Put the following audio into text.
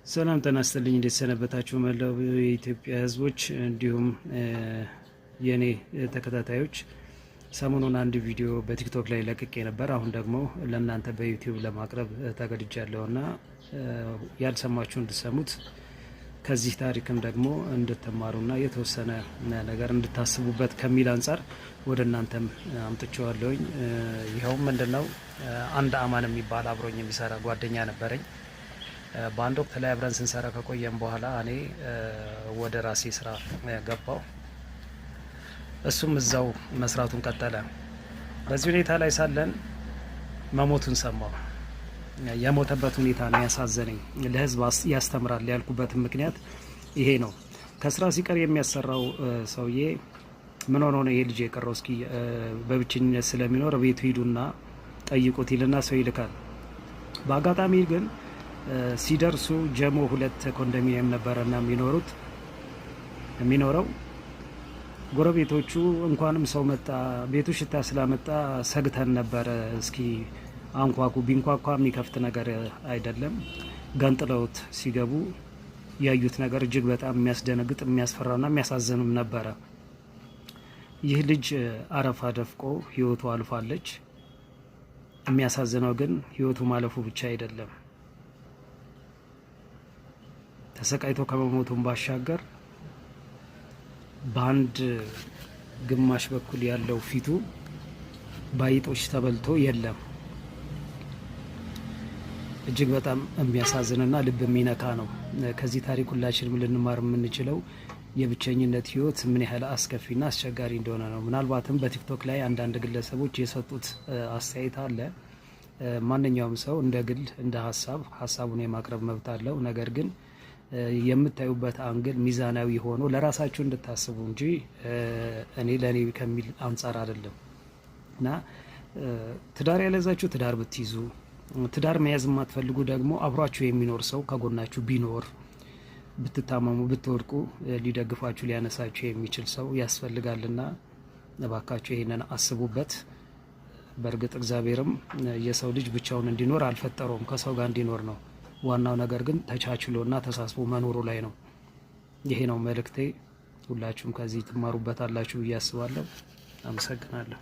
ሰላም ጤና ይስጥልኝ። እንዴት ሰነበታችሁ? መላው የኢትዮጵያ ሕዝቦች እንዲሁም የእኔ ተከታታዮች፣ ሰሞኑን አንድ ቪዲዮ በቲክቶክ ላይ ለቅቄ ነበር። አሁን ደግሞ ለእናንተ በዩቲዩብ ለማቅረብ ተገድጃለሁ እና ያልሰማችሁ እንድሰሙት፣ ከዚህ ታሪክም ደግሞ እንድትማሩና የተወሰነ ነገር እንድታስቡበት ከሚል አንጻር ወደ እናንተም አምጥቼዋለሁኝ። ይኸውም ምንድነው? አንድ አማን የሚባል አብሮኝ የሚሰራ ጓደኛ ነበረኝ። በአንድ ወቅት ላይ አብረን ስንሰራ ከቆየም በኋላ እኔ ወደ ራሴ ስራ ገባው፣ እሱም እዛው መስራቱን ቀጠለ። በዚህ ሁኔታ ላይ ሳለን መሞቱን ሰማው። የሞተበት ሁኔታ ነው ያሳዘነኝ። ለህዝብ ያስተምራል ያልኩበትም ምክንያት ይሄ ነው። ከስራ ሲቀር የሚያሰራው ሰውዬ ምን ሆኖ ነው ይሄ ልጅ የቀረው? እስኪ በብቸኝነት ስለሚኖር ቤቱ ሂዱና ጠይቁት ይልና ሰው ይልካል። በአጋጣሚ ግን ሲደርሱ ጀሞ 2 ኮንዶሚኒየም ነበረና የሚኖረው፣ ጎረቤቶቹ እንኳንም ሰው መጣ፣ ቤቱ ሽታ ስላመጣ ሰግተን ነበረ፣ እስኪ አንኳኩ። ቢንኳኳ የሚከፍት ነገር አይደለም። ገንጥለውት ሲገቡ ያዩት ነገር እጅግ በጣም የሚያስደነግጥ፣ የሚያስፈራና የሚያሳዝንም ነበረ። ይህ ልጅ አረፋ ደፍቆ ህይወቱ አልፋለች። የሚያሳዝነው ግን ህይወቱ ማለፉ ብቻ አይደለም። ተሰቃይቶ ከመሞቱን ባሻገር በአንድ ግማሽ በኩል ያለው ፊቱ ባይጦች ተበልቶ የለም። እጅግ በጣም የሚያሳዝንና ልብ የሚነካ ነው። ከዚህ ታሪክ ሁላችንም ልንማር የምንችለው የብቸኝነት ህይወት ምን ያህል አስከፊና አስቸጋሪ እንደሆነ ነው። ምናልባትም በቲክቶክ ላይ አንዳንድ ግለሰቦች የሰጡት አስተያየት አለ። ማንኛውም ሰው እንደ ግል እንደ ሀሳብ ሀሳቡን የማቅረብ መብት አለው። ነገር ግን የምታዩበት angle ሚዛናዊ ሆኖ ለራሳችሁ እንድታስቡ እንጂ እኔ ለእኔ ከሚል አንጻር አይደለም። እና ትዳር ያለዛችሁ ትዳር ብትይዙ፣ ትዳር መያዝ የማትፈልጉ ደግሞ አብሯችሁ የሚኖር ሰው ከጎናችሁ ቢኖር፣ ብትታመሙ ብትወድቁ ሊደግፋችሁ ሊያነሳችሁ የሚችል ሰው ያስፈልጋልና እባካችሁ ይሄንን አስቡበት። በእርግጥ እግዚአብሔርም የሰው ልጅ ብቻውን እንዲኖር አልፈጠረውም፣ ከሰው ጋር እንዲኖር ነው። ዋናው ነገር ግን ተቻችሎና ተሳስቦ መኖሩ ላይ ነው። ይሄ ነው መልእክቴ። ሁላችሁም ከዚህ ትማሩበታላችሁ ብዬ አስባለሁ። አመሰግናለሁ።